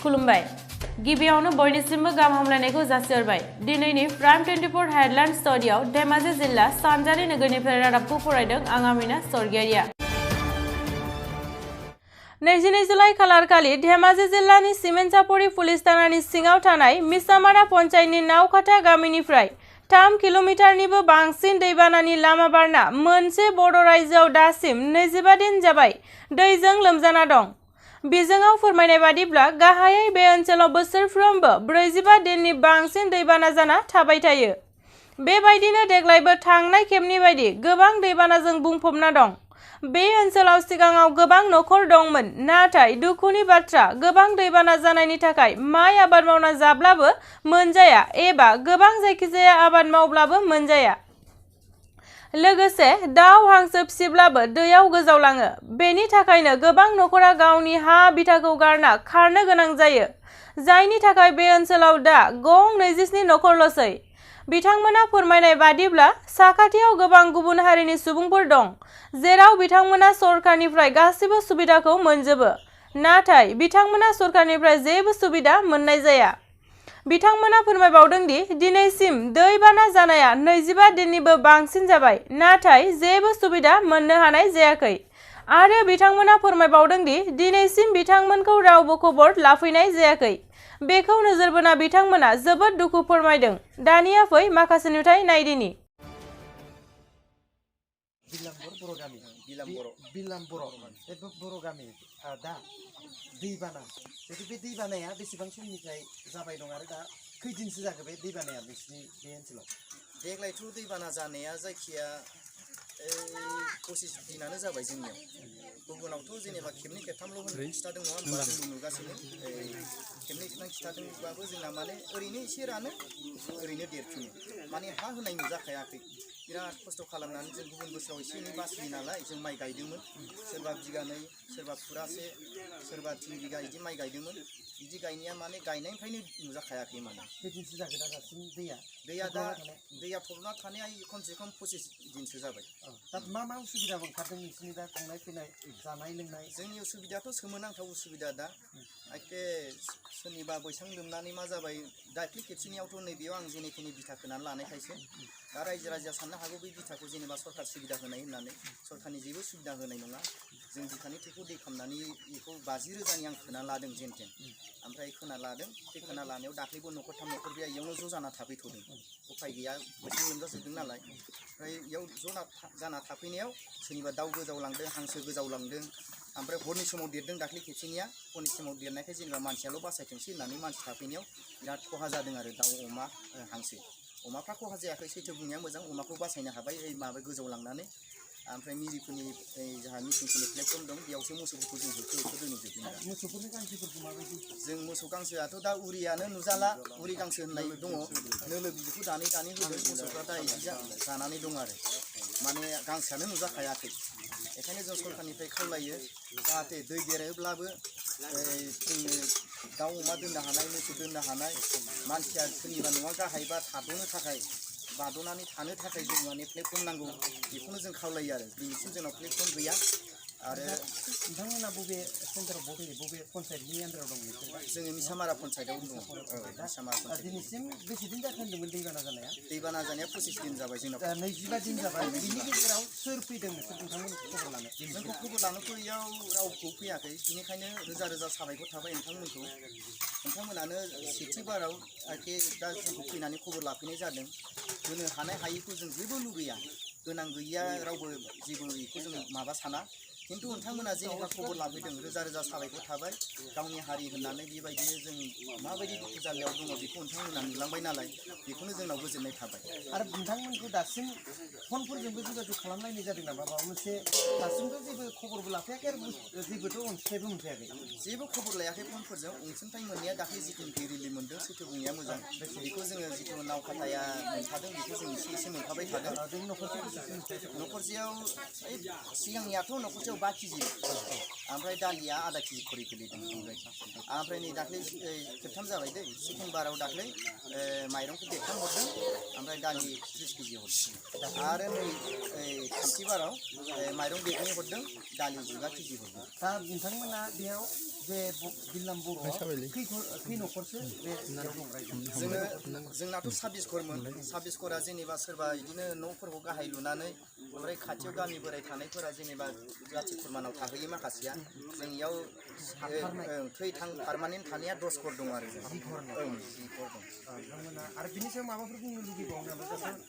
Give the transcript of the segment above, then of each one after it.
खुलुमबाय गिबियावनो बयनिसिमबो गाहाम हामलायनायखौ जासिहरबाय दिनैनि प्राइम 24 हेडलाइन स्टुडियाव धेमाजि जिल्ला सानजारि नोगोरनिफ्राय रादाबखौ फरायदों आं आमिना सरगियारिया 22 जुलाइ खालारखालि धेमाजि जिल्लानि सिमेन्टसापरि पुलिस थानानि सिङाव थानाय मिसामारा पन्चायतनि नावखाथा गामिनिफ्राय 3 किल'मिटारनिबो बांसिन दैबानानि लामा बारना मोनसे बर' रायजोआव दासिम 25 दिन जाबाय दैजों लोमजाना दं। बिजोङाव फोरमायनाय बादिब्ला गाहायै बे ओनसोलाव बोसोरफ्रोमबो 45 दिननि बांसिन दैबाना जाना थाबाय थायो। बेबायदिनो देग्लायबो थांनाय खेबनि बायदि गोबां दैबानाजों बुंफबना दं। बे ओनसोलाव सिगाङाव गोबां नखर दंमोन नाथाय दुखुनि बाथ्रा गोबां दैबाना जानायनि थाखाय माइ आबाद मावना जाब्लाबो मोनजाया एबा गोबां जायखिजाया आबाद मावब्लाबो मोनजाया। लोगोसे दाउ हांसो फिसिब्लाबो दैयाव गोजावलाङो। बेनि थाखायनो गोबां नखरा गावनि हा बिथाखौ गारना खारनो गोनां जायो जायनि थाखाय बे ओनसोलाव दा गं 27 नखरल'सै। बिथांमोना फोरमायनाय बादिब्ला साखाथियाव गोबां गुबुन हारिनि सुबुंफोर दं जेराव बिथांमोना सरकारनिफ्राय गासिबो सुबिदाखौ मोनजोबो नाथाय बिथांमोना सरकारनिफ्राय जेबो सुबिदा मोननाय जाया। बिथांमोना फोरमायबावदों दि दिनैसिम दैबाना जानाया 25 दिननिबो बांसिन जाबाय नाथाय जेबो सुबिदा मोननो हानाय जायाखै आरो बिथांमोना फोरमायबावदों दि दिनैसिम बिथांमोनखौ रावबो खबर लाफैनाय जायाखै। बेखौ नोजोर बोना बिथांमोना जोबोद दुखु फोरमायदों। दानिया फै माखासे नुथाय नायदिनि। बर' गामि दा दैबाना बे दैबानाया बेसेबां समनिफ्राय जाबाय दं आरो दा खैदिनसो जाखो बे दैबानाया नोंसिनि बे ओनसोलाव? देग्लायथ' दैबाना जानाया जायखिया 25 दिनानो जाबाय जोंनियाव। गुबुनावथ' जेनेबा खेबनै खेबथामल' होनो खिथादों नङा होमबा जोंबो नुगासिनो खेबनै खेबथाम खिथादोंबाबो जोंना माने ओरैनो एसे रानो ओरैनो देरफिनो माने हा होनाय नुजाखायाखै। बिराद खस्थ' खालामनानै जों गुबुन बोसोराव एसे एनै बासियो नालाय जों माइ गायदोंमोन सोरबा बिगानै सोरबा फुरासे सोरबा 3 बिगा बिदि माइ गायदोंमोन बिदि गायनाया माने गायनायनिफ्रायनो नुजाखायाखै माने। खैदिनसो जाखो दा दासिम दैया थबना थानाया खमसे खम 25 दिनसो जाबाय। दा मा उसुबिदा ओंखारदों नोंसिनि दा थांनाय फैनाय जानाय लोंनाय? जोंनि उसुबिदायाथ' सोमोनांथाव उसुबिदा दा एखे सोरनिबा बैसां लोमनानै मा जाबाय दाख्लै खेबसेनियावथ' नैबेयाव आं जेनेखिनि बिथा खोनानै लानायखायसो दा रायजो राजाया साननो हागौ बै बिथाखौ जेनेबा सरकार सुबिदा होनाय होननानै सरकारनि जेबो सुबिदा होनाय नङा। जों बिथानि थेखौ दै खालामनानै बेखौ 50 रोजानि आं खोना लादों जेनथेन ओमफ्राय खोना लादों बे खोना लानायाव दाख्लैबो न'खरथाम न'खरब्रैया इयावनो ज' जाना थाफैथ'दों उफाय गैया बैसां लोमजाजोबदों नालाय। ओमफ्राय इयाव ज' जाना थाफैनायाव सोरनिबा दाउ गोजावलांदों हांसो गोजावलांदों ओमफ्राय हरनि समाव देरदों दाख्लै खेबसेनिया हरनि समाव देरनायखाय जेनेबा मानसियाल' बासायथोंसै होननानै मानसि थाफैनायाव बिराद खहा जादों आरो दाउ अमा हांसो। अमाफ्रा खहा जायाखै सैथो बुंनाया मोजां अमाखौ बासायनो हाबाय माबा गोजावलांनानै। ओमफ्राय मिरिफोरनि जोंहा मिसिनफोरनि प्लेटफर्म दं बेयावसो मोसौफोरखौ जों होखो दोनहैजोबदों दा। मोसौफोरनि गांसोफोरखौ माबायदि? जों मोसौ गांसोआथ' दा उरियानो नुजाला उरि गांसो होननाय दङ नोलो बिदिखौ दानै होदों मोसौफ्रा दा बिदि जानानै दं आरो माने गांसोआनो नुजाखायाखै। बेखायनो जों सरकारनिफ्राय खावलायो जाहाथे दै देरोब्लाबो जोंनो दाउ अमा दोननो हानाय मोसौ दोननो हानाय मानसिया सोरनिबा न'आ गाहायबा थाद'नो थाखाय बाद'नानै थानो थाखाय जों माने प्लेटफर्म नांगौ बेखौनो जों खावलायो आरो दिनैसिम जोंनाव प्लेटफर्म गैया। आरो नोंथांमोना बबे सेन्टाराव बबे पन्सायतनि आन्दाराव दं? जोङो मिसामारा पन्सायतआव दङ। दिनैसिम बेसे दिन जाखो होनदोंमोन दैबाना जानाया? दैबाना जानाया 25 दिन जाबाय जोंनाव। 25 दिन जाबाय बिनि गेजेराव सोर फैदों नोंथांमोनखौ खबर लानो? जोंखौ खबर लानोथ' इयाव रावबो फैयाखै बिनिखायनो रोजा रोजा साबायखर थाबाय नोंथांमोनखौ। नोंथांमोनानो सेथि बाराव एखे दा जोंखौ फैनानै खबर लाफैनाय जादों। होनो हानाय हायिखौ जों जेबो लुगैया गोनां गैया रावबो जेबो बेखौ जों माबा साना खिन्थु नोंथांमोना जेनेबा खबर लाफैदों रोजा रोजा साबायखर थाबाय। गावनि हारि होननानै बेबायदिनो जों माबायदि दुखु जारलायाव दङ बेखौ नोंथांमोना नुलांबाय नालाय बेखौनो जोंनाव गोजोननाय थाबाय। आरो नोंथांमोनखौ दासिम फनफोरजोंबो जगाजग खालामलायनाय जादों नामा? माबा मोनसे दासिमबो जेबो खबरबो लाफैयाखै आरो जेबोथ' अनसुंथाइबो मोनफैयाखै? जेबो खबर लायाखै फनफोरजों अनसुंथाइ मोननाया दाख्लै जिथुनिखि रिलिफ मोनदों सैथो बुंनाया मोजां बेखौ जोङो जिथु नाव खाथाया मोनफादों बेखौ जों एसे मोनफाबाय थादों। न'खरसेयाव सिगांनियाथ' न'खरसेयाव 5 केजि ओमफ्राय दालिया आधा केजि खरि गोलैदों ओमफ्राय नै दाख्लै खेबथाम जाबाय दै सेकेन्ड बाराव दाख्लै माइरंखौ देखाम हरदों ओमफ्राय दालि 30 केजि हरदों आरो नै थामथि बाराव माइरं बेगनि हरदों दालि 15 केजि हरदों। दा नोंथांमोना बेयाव बे बिल्लाम बर'आव खै न'खरसो बे याव दं रायजो जोंनाथ' 26 घरमोन 26 घरा जेनेबा सोरबा बिदिनो न'फोरखौ गाहाय लुनानै ओमफ्राय खाथियाव गामि बोराय थानायफोरा जेनेबा जाथि खुरमानाव थाहैयो माखासेया जों इयाव थैथां पारमानेन्ट थानाया 10 घर दं आरो 10 घर दं 10 घर दं नोंथांमोना आरो बिनि सायाव माबाफोर बुंनो लुगैबावो नामा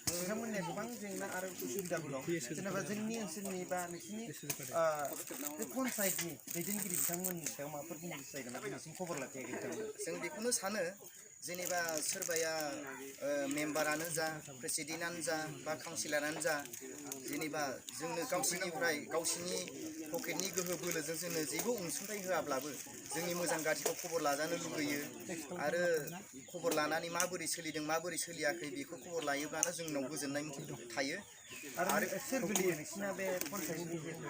नोंथांमोननिया गोबां जेंना आरो उसुबिदाबो दं जेनेबा जोंनि ओनसोलनि बा नोंसिनि बे पन्सायतनि दैदेनगिरि बिथांमोननि सायाव माबाफोर बुंनो गोसो जागोन ना दिनैसिम खबर लाखियाखै बिथांमोना जों बेखौनो सानो जेनेबा सोरबाया मेम्बारानो जा प्रेसिडेन्टआनो जा बा काउन्सिलरानो जा जेनेबा जोंनो गावसिनिफ्राय गावसिनि पकेटनि गोहो बोलोजों जोंनो जेबो अनसुंथाइ होआब्लाबो जोंनि मोजां गाज्रिखौ खबर लाजानो लुगैयो आरो खबर लानानै माबोरै सोलिदों माबोरै सोलियाखै बेखौ खबर लायोब्लानो जोंनाव गोजोननाय थायो आरो सोर गोलैयो नोंसिना बे पन्सायतनि जिहेतु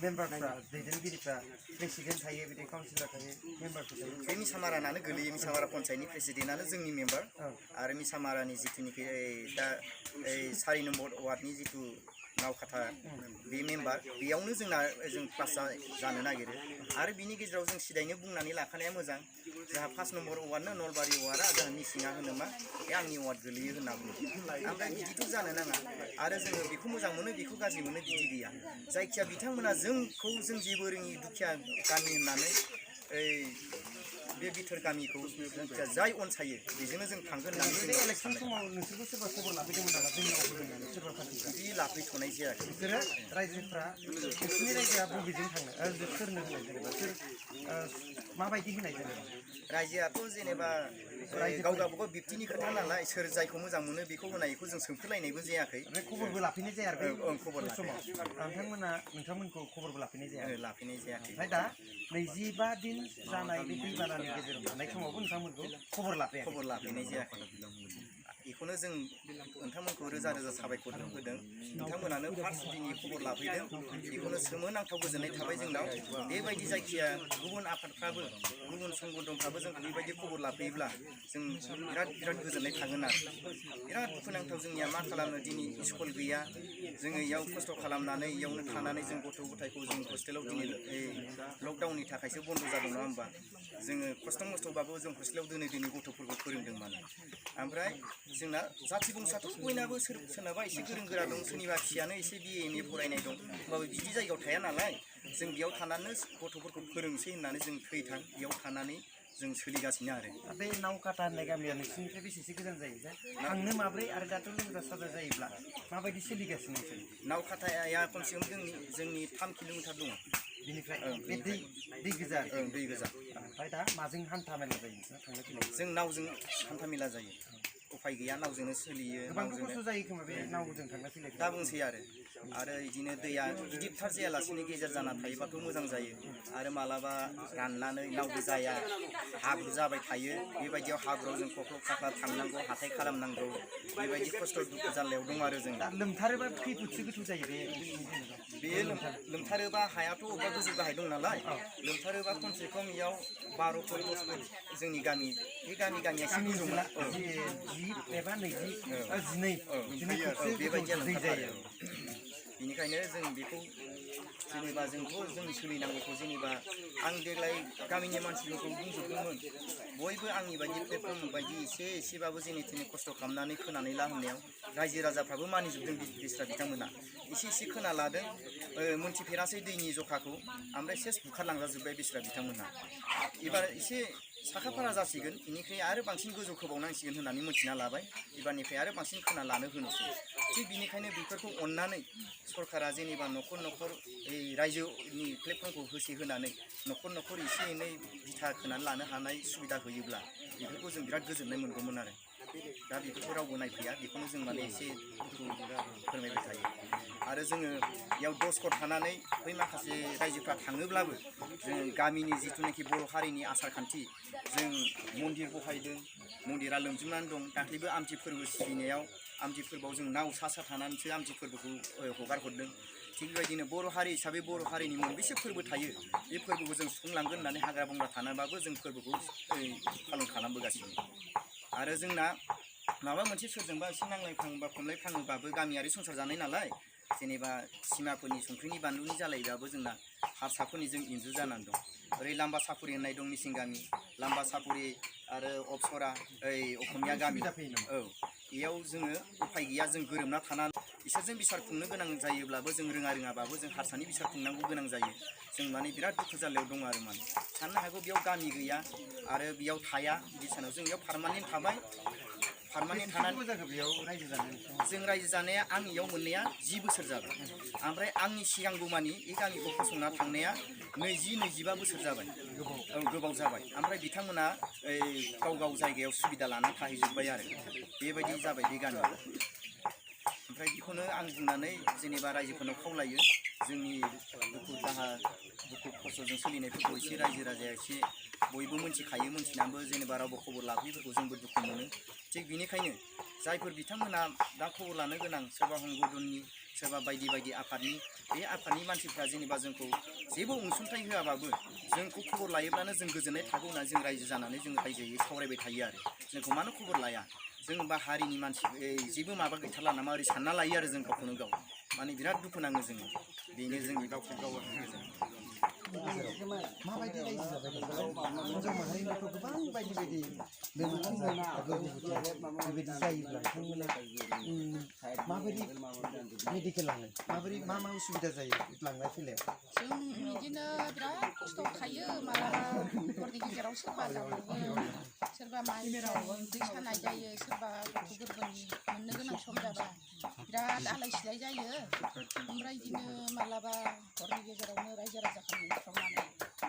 मेम्बारफ्रा दैदेनगिरिफ्रा प्रेसिडेन्ट थायो बिदि काउन्सिलर थायो मेम्बारफोर थायो बे मिसामारानानो गोलैयो मिसामारा पन्सायतनि प्रेसिडेन्टआनो जोंनि मेम्बार आरो मिसामारानि जिथुनिखि दा 4 नम्बर वार्डनि जिथु नावखाथा बे मेम्बार बेयावनो जों क्लास जानो नागिरो आरो बिनि गेजेराव जों सिदायैनो बुंनानै लाखानाया मोजां जोंहा 5 नम्बर वार्डनो नलबारि वार्डआ जोंहा मिसिङा होनो मा बे आंनि वार्ड गोलैयो होनना बुङो ओमफ्राय बिदिथ' जानो नाङा आरो जोङो बेखौ मोजां मोनो बेखौ गाज्रि मोनो बिदि गैया जायखिया बिथांमोना जोंखौ जों जेबो रोङि दुखिया गामि होननानै बे बिथोर गामिखौ जाय अनसायो बेजोंनो जों थांगोन होननानै इलेक्सन समाव नोंसोरखौ सोरबा खबर लाफैदोंमोन नामा जोंनियाव होफैदोंमोन सोरबा पार्टिफ्रा बिदि लाफैथ'नाय जायाखै बिसोरो रायजोफ्रा नोंसिनि रायजोआ बबेजों थाङो सोरनो होनाय जेनेबा सोर माबायदि होनाय जेनेबा रायजोआथ' जेनेबा गाव गावबागाव बिब्दिनि खोथा नालाय सोर जायखौ मोजां मोनो बेखौ होनायखौ जों सोंफोरलायनायबो जायाखै ओमफ्राय खबरबो लाफैनाय जाया आरो खबर समाव नोंथांमोनखौ खबरबो लाफैनाय जाया लाफैनाय जायाखै ओमफ्राय दा 25 दिन जानाय बे दैबानानि गेजेराव थानाय समावबो नोंथांमोनखौ खबर लाफैनाय जायाखै बेखौनो जों नोंथांमोनखौ रोजा रोजा साबायखर होदों नोंथांमोनानो फार्स्ट दिननि खबर लाफैदों बेखौनो सोमोनांथाव गोजोननाय थाबाय जोंनाव बेबायदि जायखिया गुबुन आफादफ्राबो गुबुन संगठनफ्राबो जोंखौ बेबायदि खबर लाफैयोब्ला जों बिराद गोजोननाय थागोन आरो बिराद दुखुनांथाव जोंनिया मा खालामनो दिनै स्कुल गैया जोङो इयाव खस्थ' खालामनानै इयावनो थानानै जों गथ' गथायखौ जों हस्टेलाव दिनै लकडाउननि थाखायसो बन्द' जादों नङा होमबा जोङो खस्थ' मस्थ'बाबो जों हस्टेलाव दिनै गथ'फोरखौ फोरोंदों माने ओमफ्राय जोंना जाथि बंसाथ' बयनाबो सोरनाबा एसे गोरों गोरा दं सोरनिबा फिसायानो एसे BA MA फरायनाय दं होमबाबो बिदि जायगायाव थाया नालाय जों बेयाव थानानै गथ'फोरखौ फोरोंसै होननानै जों थैथां बेयाव थानानै जों सोलिगासिनो आरो बे नावकाटा होननाय गामिया नोंसिनिफ्राय बेसेसो गोजान जायो थांनो माब्रै आरो दाथ' लोमजा साजा जायोब्ला माबायदि सोलिगासिनो नोंसोर नावकाटाया खमसे खम जोंनि 3 किल'मिटार दङ बिनिफ्राय बे दै गोजा दै गोजा ओमफ्राय दा माजों हान्था मेला जायो नोंसोर थांनो फैनाय जों नावजों हान्था मेला जायो उफाय गैया नावजोंनो सोलियो गोबां खस्थ' जायो खोमा बे नावजों थांनो फैनाय दा बुंसै आरो बिदिनो दैया गिदिरथार जायालासेनो गेजेर जाना थायोबाथ' मोजां जायो आरो मालाबा राननानै नावबो जाया हाब्रु जाबाय थायो बेबायदियाव हाब्रुआव जों खख्ल' खाख्ला थांनांगौ हाथाय खालामनांगौ बेबायदि खस्थ' दुखु जारलायाव दं आरो जों दा लोमथारोबा खै फुटसो गोथौ जायो बे लोमथारोबा हायाथ' अबेबा गोजौ गाहाय दं नालाय लोमथारोबा खमसे खम इयाव 12 फुट 10 फुट जोंनि गामि बे गामिया एसे गोजौ एबा 12 बेबायदि दै जायो बेनिखायनो जों बेखौ जेनेबा जोंथ' जोंनि सोलिनांगौखौ जेनेबा आं देग्लाय गामिनि मानसिफोरखौ बुंजोबदोंमोन बयबो आंनि बायदि प्लेटफर्म बायदि एसेबाबो जेने थेने खस्थ' खालामनानै खोनानै लाहोनायाव रायजो राजाफ्राबो मानिजोबदों बिस्रा बिथांमोना एसे खोना लादों मोनथिफेरासै दैनि जखाखौ ओमफ्राय सेस बुखारलांजाजोब्बाय बिस्रा बिथांमोना एबार एसे साखाफारा जासिगोन बेनिफ्राय आरो बांसिन गोजौ खोबावनांसिगोन होननानै मिथिना लाबाय एबारनिफ्राय आरो बांसिन खोना लानो होनोसै थिग बेनिखायनो बेफोरखौ अननानै सरकारा जेनेबा न'खर रायजोनि प्लेटफर्मखौ होसे होनानै न'खर एसे एनै बिथा खोनानै लानो हानाय सुबिदा होयोब्ला बेफोरखौ जों बिराद गोजोननाय मोनगौमोन आरो दा बेफोरखौ रावबो नायफैया बेखौनो जों माने एसे दुखु फोरमायबाय थायो आरो जोङो बेयाव 10 घर थानानै बै माखासे रायजोफ्रा थाङोब्लाबो जों गामिनि जिथुनाखि बर' हारिनि आसार खान्थि जों मन्दिर बहायदों मन्दिरा लोमजोबनानै दं दाख्लैबो आमथि फोरबो सिबिनायाव आमथि फोरबोआव जों नाव सा थानानैसो आमथि फोरबोखौ हगार हरदों थिग बेबायदिनो बर' हारि हिसाबै बर' हारिनि मोनबेसे फोरबो थायो बे फोरबोखौ जों सुफुंलांगोन होननानै हाग्रा बंग्रा थानाबाबो जों फोरबोखौ पालन खालामबोगासिनो आरो जोंना माबा मोनसे सोरजोंबा एसे नांलायफ्लाङोबा खमलायफ्लाङोबाबो गामियारि संसार जानाय नालाय जेनेबा सिमाफोरनि संख्रिनि बानलुनि जालायबाबो जोंना हारसाफोरनि जों इन्जुर जानानै दं ओरै लाम्बा सापुरि होननाय दं मिसिं गामि लाम्बा सापुरि आरो अप्सरा ओइ असमिया गामि औ बेयाव जोङो उफाय गैया जों गोरोबना थानानै इसोरजों बिसार खुंनो गोनां जायोब्लाबो जों रोङाबाबो जों हारसानि बिसार खुंनांगौ गोनां जायो जों माने बिराद दुखु जारलायाव दं आरो माने साननो हागौ बेयाव गामि गैया आरो बेयाव थाया बिसानाव जों बेयाव पारमानेन्ट थाबाय पारमानेन्ट थानानै जों रायजो जानाया आं इयाव मोननाया 10 बोसोर जाबाय ओमफ्राय आंनि सिगांगौमानि बे गामिखौ फसंना थांनाया 20-25 बोसोर जाबाय औ गोबाव जाबाय ओमफ्राय बिथांमोना गाव गाव जायगायाव सुबिदा लानानै थाहैजोब्बाय आरो बेबायदि जाबाय बे गामियाव ओमफ्राय बेखौनो आं बुंनानै जेनेबा रायजोफोरनाव खावलायो जोंनि दुखु दाहा दुखु खस्थ'जों सोलिनायफोरखौ एसे रायजो राजाया एसे बयबो मोनथिखायो मोनथिनानैबो जेनेबा रावबो खबर लाफैफोरखौ जोंबो दुखु मोनो थिग बेनिखायनो जायफोर बिथांमोना दा खबर लानो गोनां सोरबा हंगदननि सोरबा बायदि बायदि आफादनि बे आफादनि मानसिफ्रा जेनेबा जोंखौ जेबो अनसुंथाइ होआबाबो जोंखौ खबर लायोब्लानो जों गोजोननाय थागौ होनना जों रायजो जानानै जों रायजोयै सावरायबाय थायो आरो जोंखौ मानो खबर लाया जों बा हारिनि मानसि जेबो माबा गैथारला नामा ओरै सानना लायो आरो जों गावखौनो गाव माने बिराद दुखु नाङो जोङो बेनो जोंनि गावखौ गाव माबायदि रायजो जाबाय हिनजाव माहारिनिथ' गोबां बायदि बायदि बेबायदि जायोब्ला बिथांमोना माबायदि मेडिकेल लांनाय माबोरै मा उसुबिदा जायो लांनाय फैलायाव जों बिदिनो बिराद खस्थ' थायो मालाबा हरनि गेजेराव सोरबा जाब्रबो सोरबा मानसियाव दै सानाय जायो सोरबा गथ' गोरबोनि मोननो गोनां सम जाबा बिराद आलाय सिलाय जायो ओमफ्राय बिदिनो मालाबा हरनि गेजेरावनो रायजो राजाखौ मोनफ्रावनानै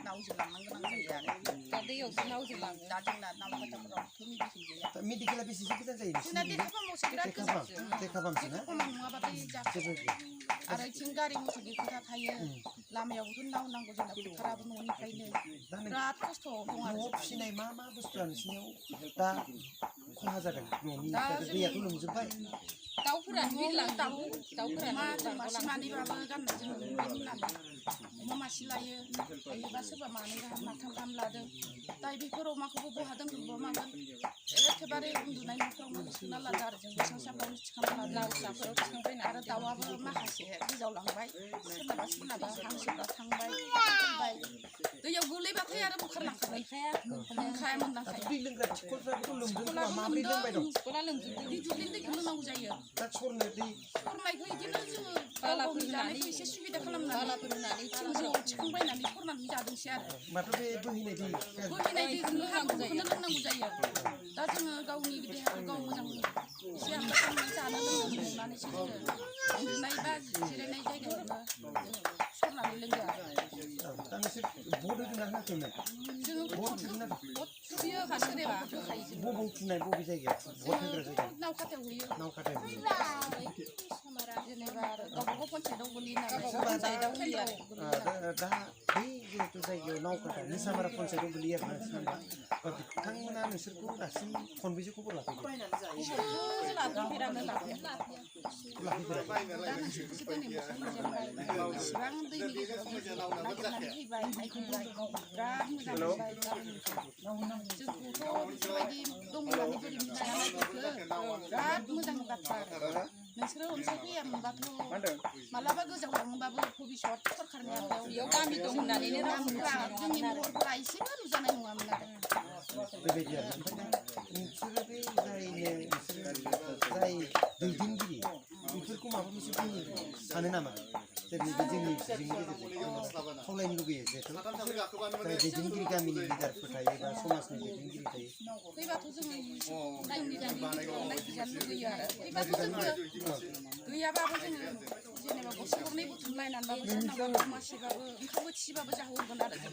नावजों लांनो गोनां जायो आरो दा दैयावसो नावजों लाङो दा जोंना नाव खाथाफोरावथ' मेडिकेल गैया मेडिकेला बेसेसो गोजान जायो जोंना देखाफामावसो बिराद गोजानसो देखाफामा नङाबाथाय जाखाया आरो इथिं गारि मथरनि खोथा थायो लामायावबोथ' नाव नांगौ जोंना फोथाराबो न'निफ्रायनो बिराद खस्थ' दं आरो न'आव फिसिनाय मा बुस्थुआ नोंसिनियाव दा खहा जादों न'नि दैयाथ' लोमजोब्बाय दाउफोरा दाउफोरा मासे मानैबाबो गाननाय जोमनाय होननानै अमा मासे लायो लायोबा सोरबा मानै गाहाम माथाम गाहाम लादों दा बेफोर अमाखौबो बहा दोनगोन मागोन एखेबारे उन्दुनाय न'फ्रावनो थिखांना लादों आरो जों बेसेबां साफ्रावनो थिखांना लादों लावसाफोराव थिखांबाय आरो दाउआबो माखासे गोजावलांबाय सोरनाबा हांसोफ्रा थांबाय दैयाव गोलैबाथाय आरो बुखारलांखाबाय मोनखाया मोनलांखाया दै लोंग्रा थिखलफ्राबोथ' लोमदों माबोरै लोंबाय दं दै दुब्लिनि दैखौ लोंनांगौ जायो दा सरनो दै सरनायखौ बिदिनो जोङो बालाफोर जानायखौ एसे सुबिदा खालामनानै थिंजों थिखांबायनानै सरनानै जादोंसै आरो माथ' बे बोहैनाय दै दैखौनो लोंनांगौ जायो दा जोङो गावनि देहाखौ गाव मोजां एसे आमदा खालामनानै जानो लोंनो मोननानैसो जोङो उन्दुनाय बा जिरायनाय जायगायावनो सरनानै लोङो आरो दा नोंसोर भट होदोंना होआखैमोन जोङो भट थुयो सोरबा होखायो जों बबाव थुनाय बबे जायगायाव भट होग्रा जायगा नावखाथायाव होयो नावखाथायाव जेनेबा आरो गावबागाव पन्सायतआव गोलैयो नालाय पन्सायतआव होयो आरो दा बै जिहेतु जायगायाव नावखाथा निसामारा पन्सायतआव गोलैयो आरो नोंसोरना बिथांमोना नोंसोरखौ दासिम खनबेसे खबर लाफैदों लाफेरानो दा नोंसोरखौसो दिनै मोखां नुजेनबाय इसिबां दैनि गेजेराव नागिरनानै फैबाय नायफैबाय बिराद मोजां मोनबाय जोंखौथ' बेफोरबायदि दं होननानै बोरै मिथिया नायफैखो बिराद मोजां बाथ्रा आरो नोंसोरो अनसायफैयामोनबाथ' मालाबा गोजावलाङोबाबो भबिसत सरकारनि आखायाव बेयाव गामि दं होननानैनो रावफोरा जोंनि महरफोरा एसेबो नुजानाय नङामोन आरो बेबायदि आरो ओमफ्राय नोंसोरो बे जाय दैदेनगिरि बेफोरखौ माबा मोनसे बुंनो सानो नामा जेरै जोंनि गेजेरजों खावलायनो लुगैयो जिहेतु जाय दैदेनगिरि गामिनि लिडारफोर थायो बा समाजनि दैदेनगिरि थायो फैबाथ' जोङो नायफैजानो लुगैयो आरो फैबाथ' जोङो गैयाबाबो जोङो जेनेबा गरसे गरनै बुथुमलायनानैबाबो सोरनावबा मासेबाबो ओंखाम बोथिसेबाबो जाहोहरगोन आरो जों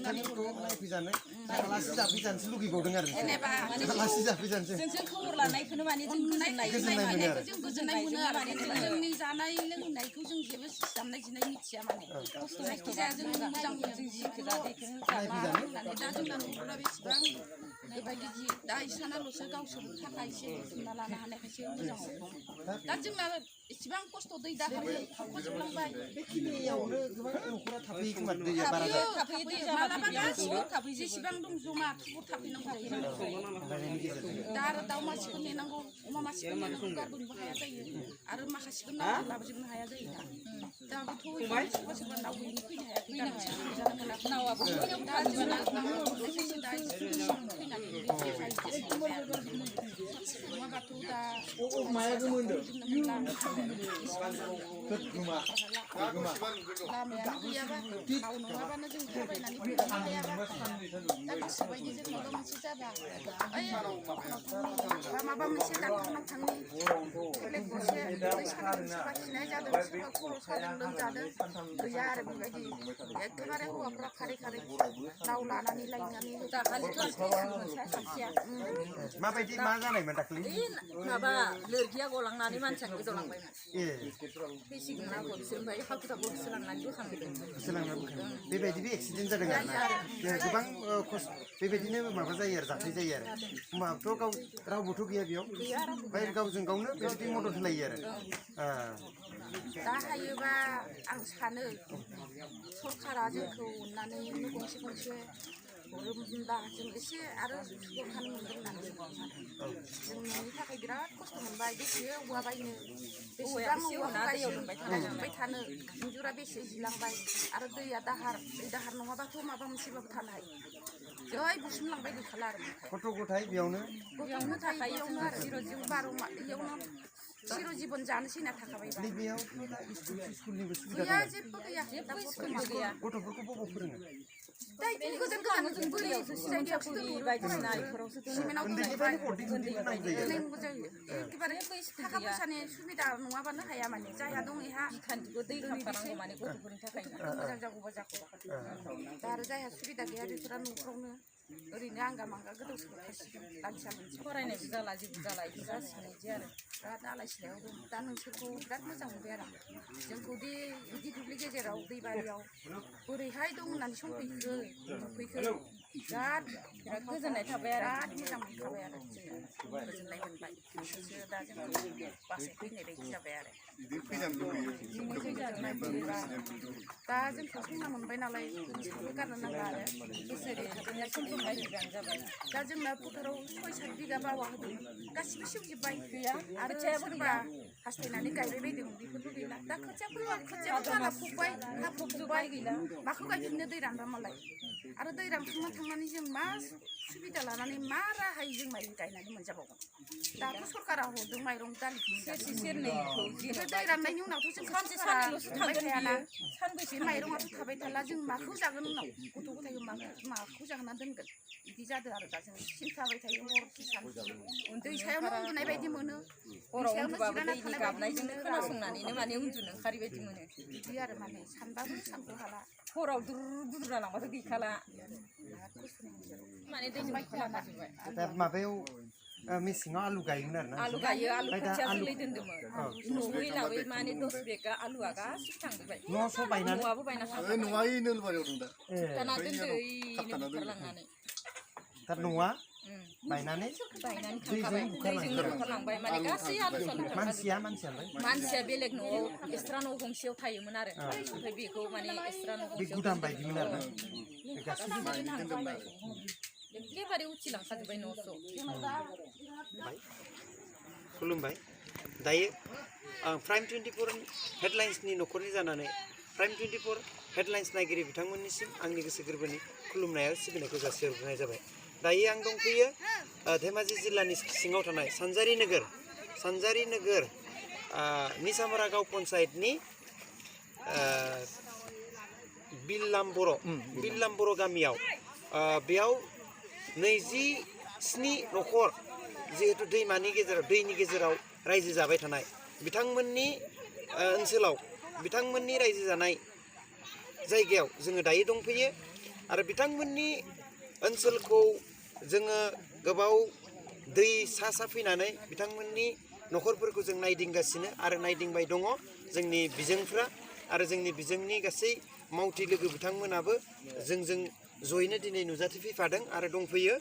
नायनानै नायफैजानो आलासि जाफैजानोसो लुगैबावदों आरो जेनेबा आलासि जाफैजानोसो जों खबर लानायखौनो माने जों गोजोननाय मोनो आरो जों गोजोननाय मोनो आरो जोंनि जानाय लोंनायखौ जों जेबो दामनाय देनाय मिथिया माने जायखिजाया जों मोजां जों जिखौ होननानै दा जोंना न'खरा बेसेबां बेबायदि दा इसानाल'सो गावसोरनि थाखाय एसे बुथुमना लानो हानायखायसो मोजाङाव दं दा जोंना इसिबां खस्थ' दै दाहारजों थावख'जोबलांबाय बेखिनियावनो गोबां न'खरा थाफैयो खोमा दैया बारा जायो मालाबा गासिबो जेसेबां दं जमा थुबुर थाफैनांगौ थाफैनायनि गेजेरजों दा आरो दाउ मासेखौ नेनांगौ अमा मासेखौ नेनांगौ गारबोनोबो हाया जायो आरो माखासेखौ नाव लाबोजोबनो हाया जायो दा दाबोथ' सोरबा सोरबा नाव गैयिनि फैनो हायाखै दा मानसिफोर जानो मोनाखै नावाबो दा जोंना नावखायसो दा फैनानै नङाबाथ' दा लामायानो गैयाबा नाव नङाबानो जों थाबायनानै फैनो हायाबा दा गोसोबायदि जों माबा मोनसे जाबा ओइ बा माबा मोनसे डाक्टारनाव थांनि टेब्लेट गरसे दै सानाय सोरबा खिनाय जादों सोरबा खर' सादों लोमजादों गैया आरो बेबायदि एखेबारे हौवाफ्रा खारै खारै नाव लानानै लायनानै माबायदि मा जानायमोन दाख्लै माबा लोरगिया गलांनानै मानसियानो गोजावलांबायमोन ए थैसिगोन ना बिसोर ओमफ्राय हाखु दाखु होसोलांनानै बोखांदों बेबायदिबो एक्सिडेन्ट जादों आरो ना गोबां बेबायदिनो माबा जायो आरो जाथाय जायो आरो होमबाथ' गाव रावबोथ' गैया बेयाव ओमफ्राय गावजों गावनो बेबायदि मदद होलायो आरो दा हायोबा आं सानो सरकारा जोंखौ अननानै न' गंसे गंसे हरोब्ला जों एसे आरो सुख'खानो मोनगोन होननानै जोंनि थाखाय बिराद खस्थ' मोनबाय बेसे औवा बायनो बेसेबां औवाखौ गायबाय थानो इन्जुरा बेसे जिलांबाय आरो दैया दाहार दै दाहार नङाबाथ' माबा मोनसेबाबो थानो हायो जै बुसोमलांबाय गैखाला आरो गथ' गथाय बेयावनो थाखाय इयावनो आरो इयावनो चिर जिबन जानोसै होनना थाखाबायबा बेयाव स्कुलनिबो सुबिदा गैया जेबो गैया गैया गथ'फोरखौ बबाव फोरोङो दा बिदिनो गोजान गोजान जों बोरियावसो जायगायावसो बायदिसिना बेफोरावसो सिमेन्टआव उन्दैनिफ्रायनो हरनांगौ जायो एखेबारे थाखा फैसानि सुबिदा नङाबानो हाया माने जायहा दं एहा खान्थिखौ दै खालामखानांगौ माने गथ'फोरनि थाखाय मोजां जागौबा जागौ दा आरो जायहा सुबिदा गैया बेफोरा न'फ्रावनो ओरैनो आंगा मांगा गोदाव सोराव थासिगोन दानसा मोनसे फरायनायबो जाला जेबो जाला बिदि जासिगोन बिदि आरो दा आलाय सिलायाव दं दा नोंसोरखौ बिराद मोजां मोनबाय आरो जोंखौ दि बिदि दुब्लि गेजेराव दैबारियाव बोरैहाय दं होननानै संफैखो बिराद गोजोननाय थाबाय आरो बिराद मोजां मोनखाबाय आरो जोङो गोजोननाय मोनबाय बिसोरसो दा जोंखौ बासायफैनाय बायदि जाबाय आरो दा जोंखौ संना मोनबाय नालाय जोंखौ गारनो नांला आरो जाबाय दा जोंना फोथाराव 6-7 बिगा बावा होदोंमोन गासिबो सेवजोब्बाय गैया आरो सोरबा हास्थायनानै गायबाय बायदोंमोन बेफोरबो गैला दा खोथियाबो बारा फुबाय हा फबजोब्बाय गैला माखौ गायफिननो दै रानबा मालाय आरो दै रानखांना थांनानै जों मा सुबिदा लानानै मा राहायै जों माइ गायनानै मोनजाबावगोन दाथ' सरकारा हरदों माइरं दालिखौ सेरसे सेरनैखौ दै राननायनि उनावथ' जों सानसे साननैल'सो थागोन थायाना सानबैसे बे माइरङाथ' थाबाय थाला जों माखौ जागोन उनाव गथ' गथायखौ माखौ जाहोना दोनगोन बिदि जादों आरो दा जों सिन्थाबाय थायो हर सान दै सायावनो उन्दुनाय बायदि मोनो हराव उन्दुबाबो दैनि गाबनायजोंनो खोनासंनानैनो माने उन्दुनो ओंखारि बायदि मोनो बिदि आरो माने सानबाबो सानखौ हाला हराव दुद्रु जालांबाथ' गैखाला माने दैजों बुखारलांजोब्बाय दा माबायाव मेसेङाव आलु गायोमोन आरो ना आलु गायो आलु खोथिया जोलै दोन्दोंमोन न'यै लाबै माने 10 बिगा आलुआ गासिबो थांजोब्बाय न'आव बायनानै न'आबो बायना थांबाय नङा इ नोलबारियाव दं दा दाना दोन्दो इनो बुखारलांनानै दा न'आ बायनानै बायनानै थांखाबाय दैजोंनो बुखारलांबाय माने गासै आलु सालु मानसियालाय मानसिया बेलेग न'आव एक्सट्रा न' गंसेयाव थायोमोन आरो ओमफ्राय बेखौ माने एक्सट्रा न' बे गंसेयाव गुदाम बायदिमोन आरो बे गासैबो एखेबारे उथिलांखाजोब्बाय न'स' खुलुमबाय दायो आं प्राइम 24 हेडलाइन्सनि न'खरनि जानानै प्राइम 24 हेडलाइन्स नायगिरि बिथांमोननिसिम आंनि गोसो गोरबोनि खुलुमनाय आरो सिबिनायखौ जासिहरनाय जाबाय दायो आं दंफैयो धेमाजि जिल्लानि सिङाव थानाय सानजारि नोगोर निसामारा गाव पन्सायतनि बिल्लाम बर' गामियाव बेयाव 27 न'खर जिहेतु दैनि गेजेराव रायजो जाबाय थानाय बिथांमोननि ओनसोलाव बिथांमोननि रायजो जानाय जायगायाव जोङो दायो दंफैयो आरो बिथांमोननि ओनसोलखौ जोङो गोबाव दै सा फैनानै बिथांमोननि न'खरफोरखौ जों नायदिंगासिनो आरो नायदिंबाय दङ जोंनि बिजोंफ्रा आरो जोंनि बिजोंनि गासै मावथि लोगो बिथांमोनाबो जोंजों जयैनो दिनै नुजाथिफैफादों आरो दंफैयो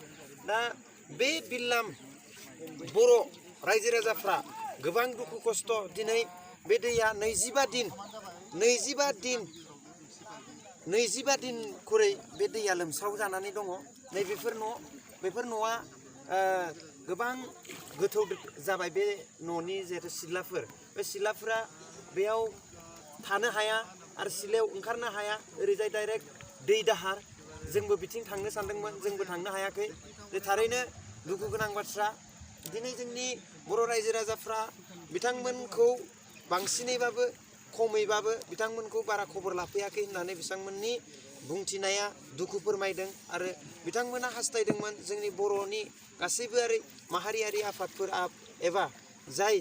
दा बे बिल्लाम बर' रायजो राजाफ्रा गोबां दुखु खस्थ' दिनै बे दैया 25 दिन खरै बे दैया लोमस्राव जानानै दङ बेफोर न'आ गोबां गोथौ जाबाय बे न'नि जिहेतु सिथ्लाफोर बे सिथ्लाफोरा बेयाव थानो हाया आरो सिथ्लायाव ओंखारनो हाया ओरैजाय डाइरेक्ट दै दाहार जोंबो बिथिं थांनो सानदोंमोन जोंबो थांनो हायाखै बे थारैनो दुखु गोनां बाथ्रा दिनै जोंनि बर' रायजो राजाफ्रा बिथांमोनखौ बांसिनैबाबो खमैबाबो बिथांमोनखौ बारा खबर लाफैयाखै होननानै बिथांमोननि बुंथिनाया दुखु फोरमायदों आरो बिथांमोना हास्थायदोंमोन जोंनि बर'नि गासैबोआरि माहारियारि आफादफोर एबा जाय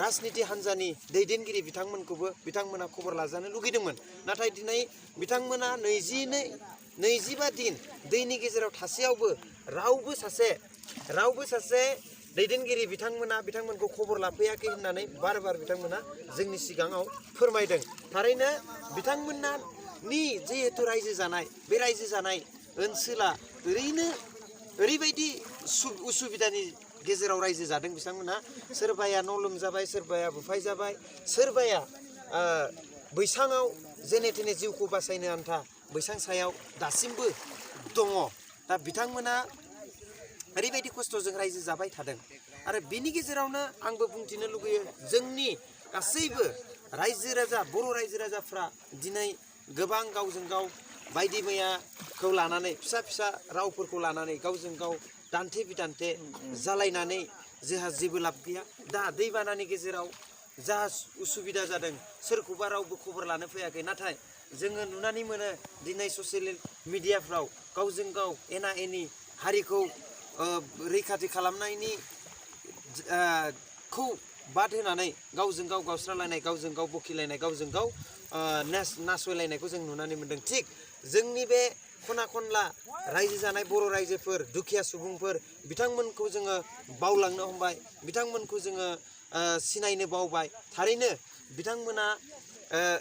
राजनिति हान्जानि दैदेनगिरि बिथांमोना खबर लाजानो लुगैदोंमोन नाथाय दिनै बिथांमोना 25 दिन दैनि गेजेराव थासेयावबो रावबो सासे दैदेनगिरि बिथांमोनखौ खबर लाफैयाखै होननानै बार बिथांमोना जोंनि सिगाङाव फोरमायदों थारैनो बिथांमोननि जिहेतु रायजो जानाय बे रायजो जानाय ओनसोला ओरैबायदि उसुबिदानि गेजेराव रायजो जादों बिथांमोना सोरबाया न' लोमजाबाय सोरबाया बुफाय जाबाय सोरबाया बैसाङाव जेने थेने जिउखौ बासायनो आन्था बैसां सायाव दासिमबो दङ दा बिथांमोना ओरैबायदि खस्थ'जों रायजो जाबाय थादों आरो बिनि गेजेरावनो आंबो बुंथिनो लुगैयो जोंनि गासैबो बर' रायजो राजाफ्रा दिनै गोबां गावजों गाव बायदि मैयाखौ लानानै फिसा रावफोरखौ लानानै गावजों गाव दान्थे बिदान्थे जालायनानै जोंहा जेबो लाब गैया दा दैबानानि गेजेराव जा उसुबिदा जादों सोरखौबा रावबो खबर लानो फैयाखै नाथाय जोङो नुनानै मोनो दिनै ससियेल मिडियाफ्राव गावजों गाव एना एनि हारिखौ रैखाथि खालामनायनि खौ बाद होनानै गावजों गाव गावस्रालायनाय गावजों गाव बखिलायनाय गावजों गाव नासयलायनायखौ जों नुनानै मोन्दों थिग जोंनि बे खना खनला रायजो जानाय बर' रायजोफोर दुखिया सुबुंफोर बिथांमोनखौ जोङो बावलांनो हमबाय बिथांमोनखौ जोङो सिनायनो बावबाय थारैनो बिथांमोना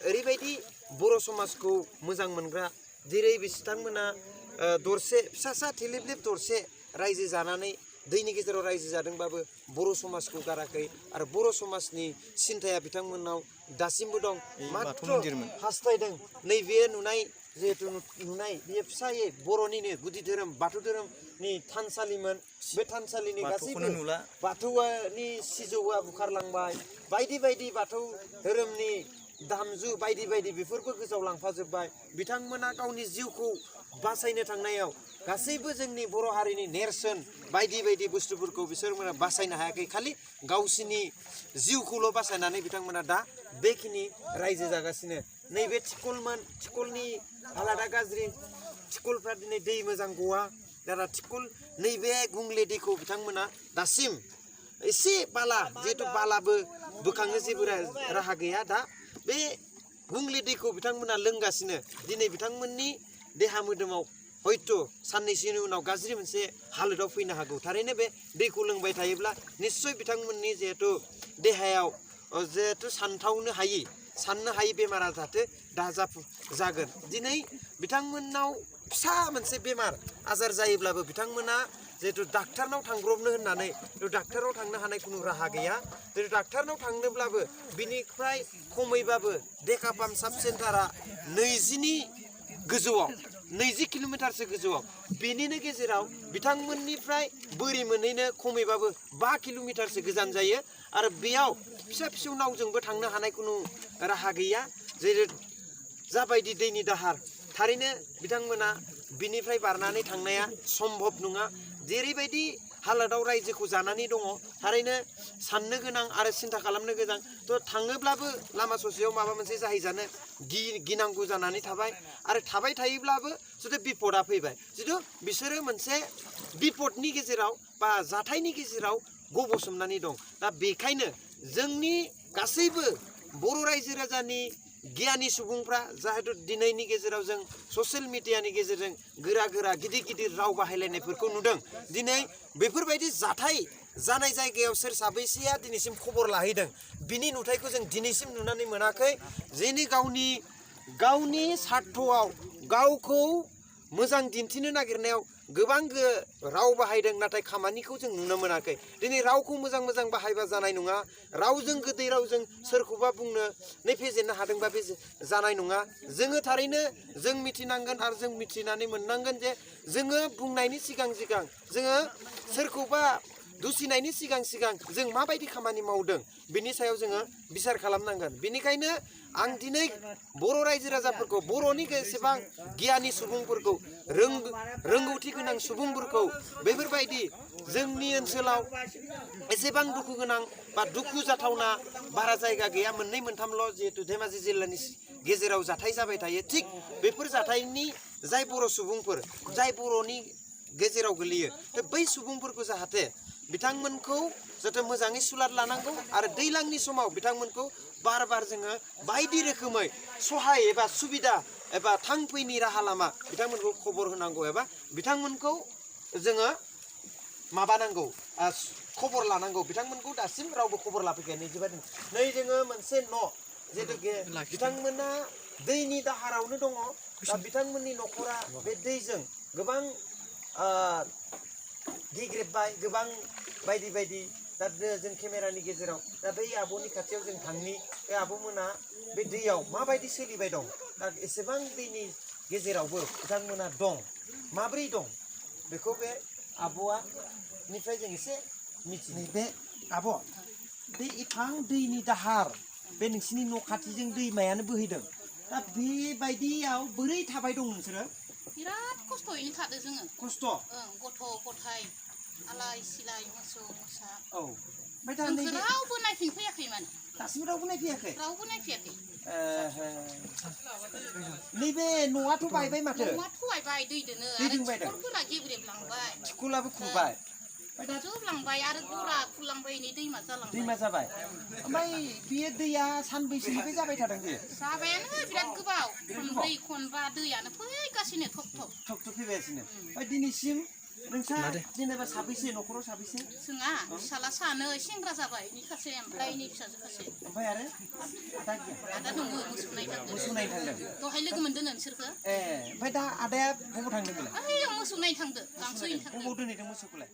ओरैबायदि बर' समाजखौ मोजां मोनग्रा जेरै बिथांमोना दरसे फिसा थेलेबलेब दरसे रायजो जानानै दैनि गेजेराव रायजो जादोंबाबो बर' समाजखौ गाराखै आरो बर' समाजनि सिन्थाया बिथांमोननाव दासिमबो दं मात्र हास्थायदों नैबे जिहेतु नुनाय बेयो फिसायै बर'निनो गुदि धोरोम बाथौ धोरोमनि थानसालिमोन बे थानसालिनि गासैबो बाथौनि सिजौआ बुखारलांबाय बायदि बाथौ धोरोमनि दामजु बायदि बेफोरबो गोजावलांफाजोब्बाय बिथांमोना गावनि जिउखौ बासायनो थांनायाव गासैबो जोंनि बर' हारिनि नेरसोन बायदि बुस्थुफोरखौ बिसोरमोना बासायनो हायाखै खालि गावसिनि जिउखौल' बासायनानै बिथांमोना दा बेखिनि रायजो जागासिनो नैबे थिखलनि हालादा गाज्रि थिखलफ्रा दिनै दै मोजां गवा दा थिखल नैबे गुंले दैखौ बिथांमोना दासिम एसे जिहेतु बालाबो बोखांनो जेबो राहा गैया दा बे गुंले दैखौ बिथांमोना लोंगासिनो दिनै बिथांमोननि देहा मोदोमाव हयथ' साननैसोनि उनाव गाज्रि मोनसे हालोदाव फैनो हागौ थारैनो बे दैखौ लोंबाय थायोब्ला निस्सय बिथांमोननि जिहेतु देहायाव जिहेतु साननो हायि बेमारा जाहाथे जागोन दिनै बिथांमोननाव फिसा मोनसे बेमार आजार जायोब्लाबो बिथांमोना जिहेतु डाक्टारनाव थांब्रबनो होननानै डाक्टाराव थांनो हानाय खुनु राहा गैया जिहेतु डाक्टारनाव थांनोब्लाबो बिनिफ्राय खमैबाबो देकापाम साब सेन्टारा 20 किल'मिटारसो गोजौआव बेनिनो गेजेराव बिथांमोननिफ्राय बोरि मोनहैनो खमैबाबो 5 किल'मिटारसो गोजान जायो आरो बेयाव फिसा नावजोंबो थांनो हानाय खुनु राहा गैया जेरै जाबायदि दैनि दाहार थारैनो बिथांमोना बिनिफ्राय बारनानै थांनाया सम्भब नङा जेरैबायदि हालोदाव रायजोखौ जानानै दङ थारैनो साननो गोनां आरो सिन्था खालामनो गोनां थ' थाङोब्लाबो लामा ससेयाव माबा मोनसे जाहैजानो गिनांगौ जानानै थाबाय आरो थाबाय थायोब्लाबो जुदि बिपदा फैबाय जिथु बिसोरो मोनसे बिपदनि गेजेराव बा जाथायनि गेजेराव गब'सोमनानै दं दा बेखायनो जोंनि गासैबो बर' रायजो राजानि गियानि सुबुंफ्रा जाहेतु दिनैनि गेजेराव जों ससियेल मिडियानि गेजेरजों गोरा गिदिर राव बाहायलायनायफोरखौ नुदों दिनै बेफोरबायदि जाथाय जानाय जायगायाव सोर साबैसेया दिनैसिम खबर लाहैदों बिनि नुथायखौ जों दिनैसिम नुनानै मोनाखै जेनि गावनि सार्थआव गावखौ मोजां दिन्थिनो नागिरनायाव गोबां राव बाहायदों नाथाय खामानिखौ जों नुनो मोनाखै दिनै रावखौ मोजां बाहायबा जानाय नङा रावजों गोदै रावजों सोरखौबा बुंनो फेजेननो हादोंबा बे जानाय नङा जोङो थारैनो जों मिथिनांगोन आरो जों मिथिनानै मोननांगोन जे जोङो बुंनायनि सिगां जोङो सोरखौबा दुसिनायनि सिगां जों माबायदि खामानि मावदों बिनि सायाव जोङो बिसार खालामनांगोन बेनिखायनो आं दिनै बर' रायजो राजाफोरखौ बर'नि एसेबां गियानि सुबुंफोरखौ रोंगौथि गोनां सुबुंफोरखौ बेफोरबायदि जोंनि ओनसोलाव एसेबां दुखु गोनां बा दुखु जाथावना बारा जायगा गैया मोननै मोनथामल' जिहेतु धेमाजि जिल्लानि गेजेराव जाथाय जाबाय थायो थिग बेफोर जाथायनि जाय बर' सुबुंफोर जाय बर'नि गेजेराव गोलैयो बै सुबुंफोरखौ जाहाथे बिथांमोनखौ जाहाथे मोजाङै सुलाद लानांगौ आरो दैज्लांनि समाव बिथांमोनखौ बार जोङो बायदि रोखोमै सहाय एबा सुबिदा एबा थांफैनि राहा लामा बिथांमोनखौ खबर होनांगौ एबा बिथांमोनखौ जोङो माबानांगौ खबर लानांगौ बिथांमोनखौ दासिम रावबो खबर लाफैगोन नै जोङो मोनसे न' जिहेतु बिथांमोना दैनि दाहारावनो दङ दा बिथांमोननि न'खरा बे दैजों गोबां गिग्रेबबाय गोबां बायदि दा जों केमेरानि गेजेराव दा बै आब'नि खाथियाव जों थांनि बे आब'मोना बे दैयाव माबायदि सोलिबाय दं दा एसेबां दैनि गेजेरावबो बिथांमोना दं माब्रै दं बेखौ बे आब'आ निफ्राय जों एसे मिथिनो बे आब' बे एफां दैनि दाहार बे नोंसिनि न' खाथिजों दैमायानो बोहैदों दा बेबायदियाव बोरै थाबाय दं नोंसोरो बिराद खस्थ'यैनो थादो जोङो खस्थ' गथ' गथाय आलाय सिलाय मोसौ मोसा औ ओमफ्राय दा जोंखौ रावबो नायफिनफैयाखै माने दासिमबो रावबो नायफैयाखै रावबो नायफैयाखै नैबे न'आथ' बायबाय माथो न'आ थगायबाय दैदोनो आरो थिखलफोरा गेब्रेबलांबाय स्कुलाबो खुरबाय जोबलांबाय आरो गरा खुरलांबाय नै दैमा जालांबाय दैमा जाबाय ओमफ्राय बेयो दैया सानबैसेनिफ्राय जाबाय थादों बेयो जाबायानो बिराद गोबाव खनब्रै खनबा दैयानो फैगासिनो थक थक फैगासिनो ओमफ्राय दिनैसिम नोंसा जेनेबा साबैसे न'खराव साबैसे जोंहा फिसाला सानै सेंग्रा जाबाय नि खासे ओमफ्राय नै फिसाजो खासे ओमफ्राय आरो आदा दङ मोसौ नायनो थांदों दहाय लोगो मोनदों नोंसोरखो ए ओमफ्राय दा आदाया बबाव थांदों बेलाय ओइ मोसौ नायनो थांदो गांसो हैनो थांदो बबाव दोनहैदों मोसौखौलाय